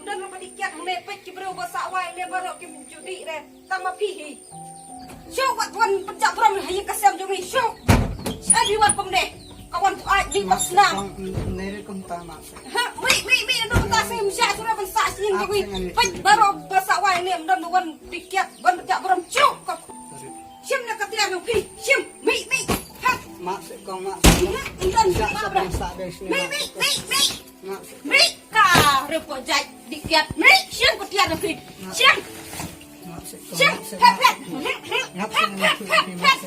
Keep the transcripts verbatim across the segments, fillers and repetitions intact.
Don haba dih kiad hangne peit ki briew ba sah wai ne baroh kim ju dih re. Tang ma phi hi. Shu wat wan pynjah burom ha ïing ka sem jong ngi shu. Sha phi wan kumne. Ka wan tu ai dih ba snam. Nere kumta ma. Ha, mi mi mi ndo ta sngim sha sura ban sah sha ïing jong ngi. Peit baroh ba sah wai ne don wan dih kiad wan pynjah burom shu. Shim na ka tiar jong phi. Shim mi mi. Ha. Ma se kong ma. Don sah ba. Mi mi mi mi. Mei ka ruh jait dih kiad. Mei shim ka tiar na phi. Shim. Shim. Phet phet. Phet phet phet phet.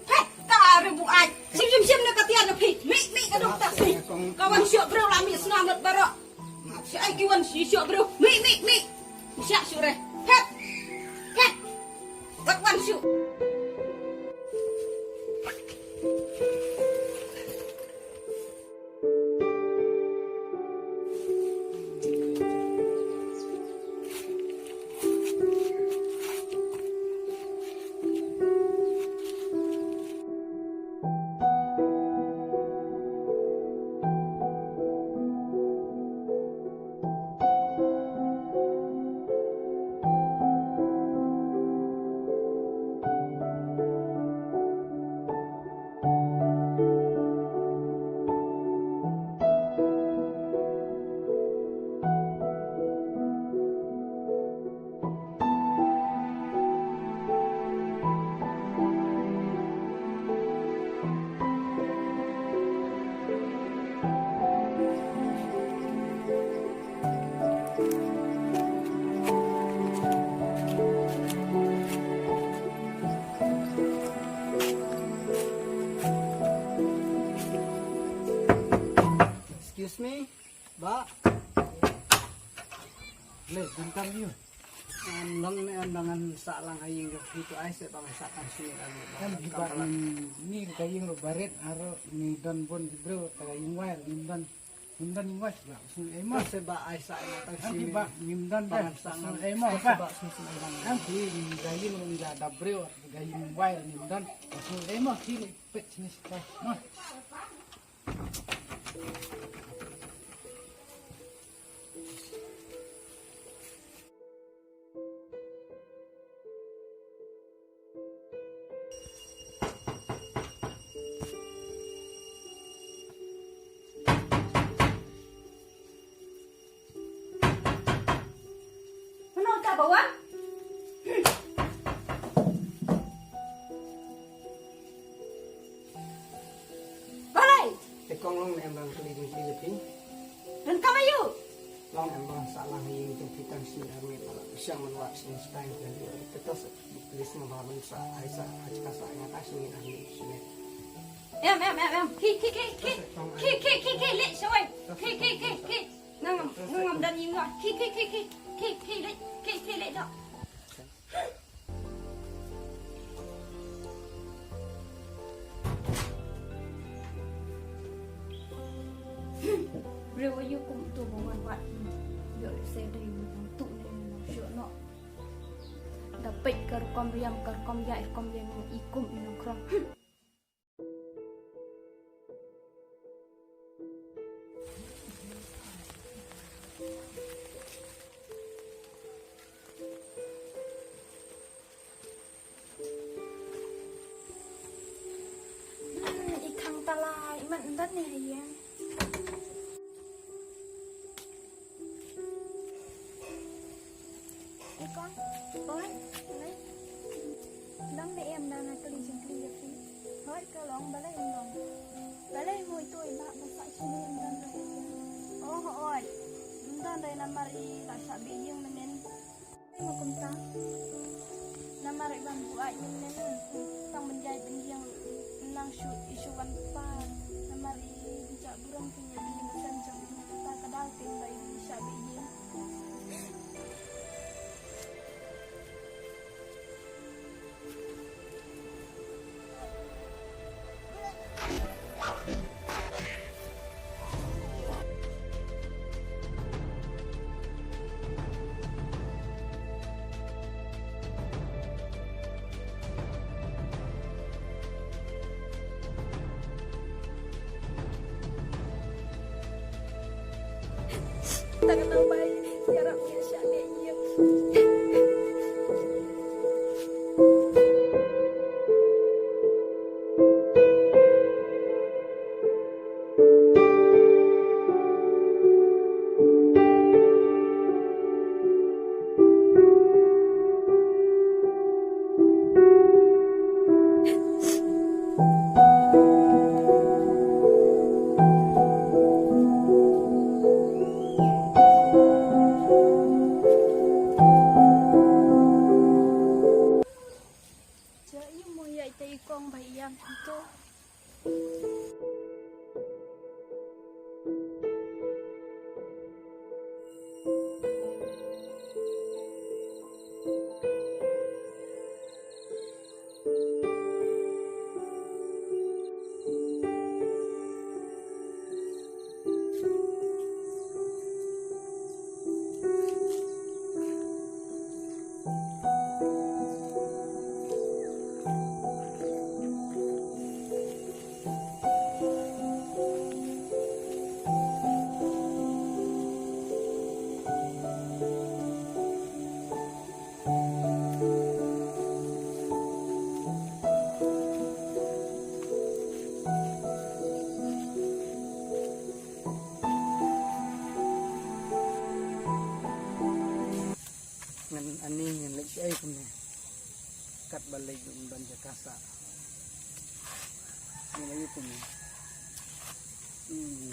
Phet ka ruh ai. Shim shim shim na ka tiar na phi. Mei mei ka dong ta si. Ka wan shuh briew la mih snam lut baroh. Shi ai ki wan shi shuh briew. Mei mei mei. Sha shuh re. Phet. Phet. Wat wan shuh. Excuse me, Bah. Le, donkam ïa u. Em, long ne em ba ngan sah lang ha ïing jong phi, to ai se ba ngan sah tang shi minit. Em, ba ni ka ïing ruh barit, aro ni don bun ki briew, ka ïing wai, ni don, ni don ïing wai, ba shu ei mo. Se ba ai sah tang shi minit. Em, ba ni don ba shu ei mo, ba. Em, phi ni ka ïing ruh ni la da briew, ka ïing wai, ni don, ba shu ei mo, phi ni pet ni sah mo. Mano ka bawa? Balai. Te kong long em bang kali jong phi jong phi. Dan kama yu. Long em bang sah lang ïing jong phi tang shi ar mit la. Shang man wa sing stai ka yu. Te tos lis na ba ban sah ai sah ai ka sah nga ta shi ar mit shi. Em em em em. Ki ki ki ki. Ki ki ki ki le shawai. Ki ki ki ki. Ngam ngam dan ïing nga. Ki ki ki ki. Ki ki le ki ki le da. Briew aïu kum uto ba wan wad ïing. Ïoh lehse dei u nongtuh ne u nongshoh noh. Da peit ka rukom riam ka rukom ïaid rukom ïeng i kum i nongkhrong. Hmm, i khang tala i mat ndat ne ha ïing. I kong, oi, oi. Dang ne em da nga kylli jingkylli ïa phi. Hooid ka long balei em long. Balei mo ito i bah ba sah shane em don re ha ïing. Oh hooid. Em don re namar i la shah beh ïing mynnin. Mo kumta. Namar i bam buaid mynnin. Tang ban ïaid ban ïeng nang shu i shu wan pa. Namar i bi jah burom phi ïa bi ïeng sem jong i. Ta ka daw tieng ba i shah beh ïing.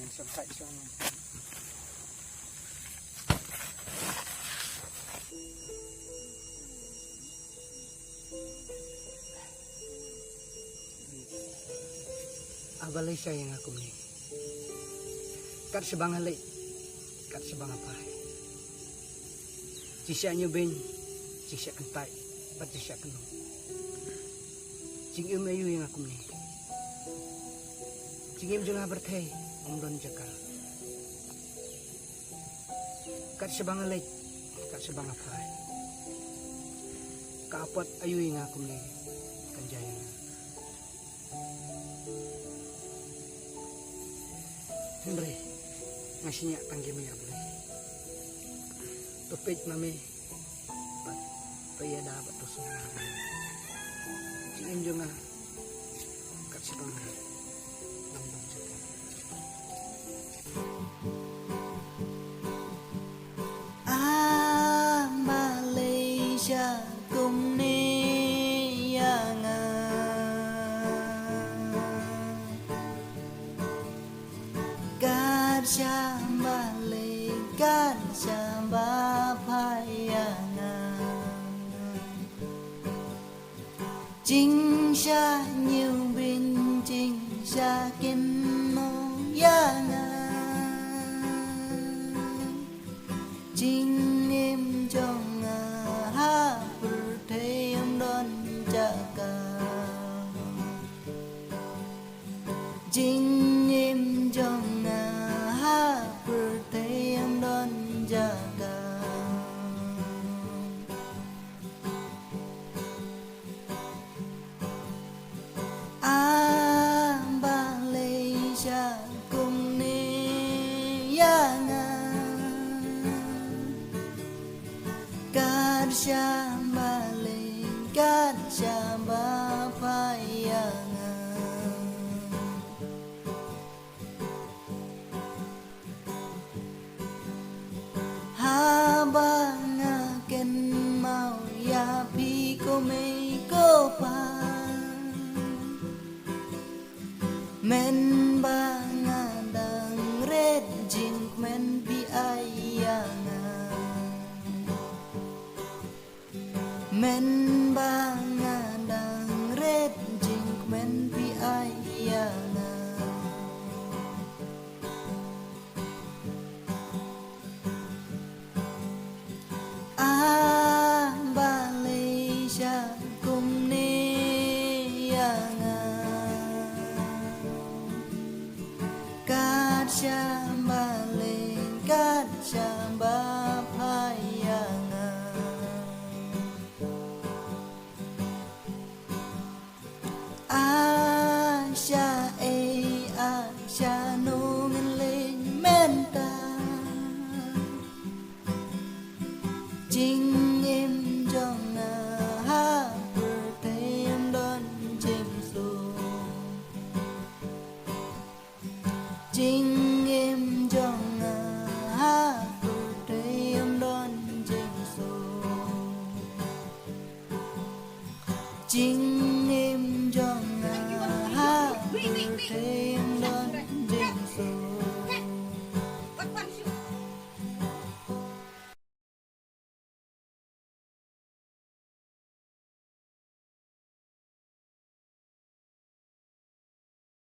Sa thait sa nang. A balei sha ïa nga kumne? Kat shaba nga leit, kat shaba nga phai, jingshisha ñiewbeiñ, jingshisha kyntait bad jingshisha kynnoh. Jingim aïu ïa nga kumne? Jingim jong nga ha pyrthei ym don jaka. Kat shaba nga leit, kat shaba nga phai, ka apot aïu ïa nga kumne kan jia ïa nga? Hynrei nga shaniah tang ïa me, A Blei. To peit ma me bad to ïada bad to sumar. Jingim jong nga kat shaba nga leit, ym don jaka. A balei sha kumne ïa nga? Kat shaba leit, kat shaba phai ïa nga, jingshisha ñiewbeiñ, jingshisha kynnoh ïa nga. Jingim jong nga ha pyrthei ym don jaka. Jingim jong nga ha pyrthei ym don jaka. A balei sha kumne ïa nga? Kat shaba leit, kat shaba phai ïa nga. Haba nga kynmaw ïa phi ko mei ko pa, mynba nga dang rit jingkmen phi ai ïa nga. Mynba nga dang rit jingkmen phi ai ïa nga. A balei sha kumne ïa nga? Kat shaba leit, kat shaba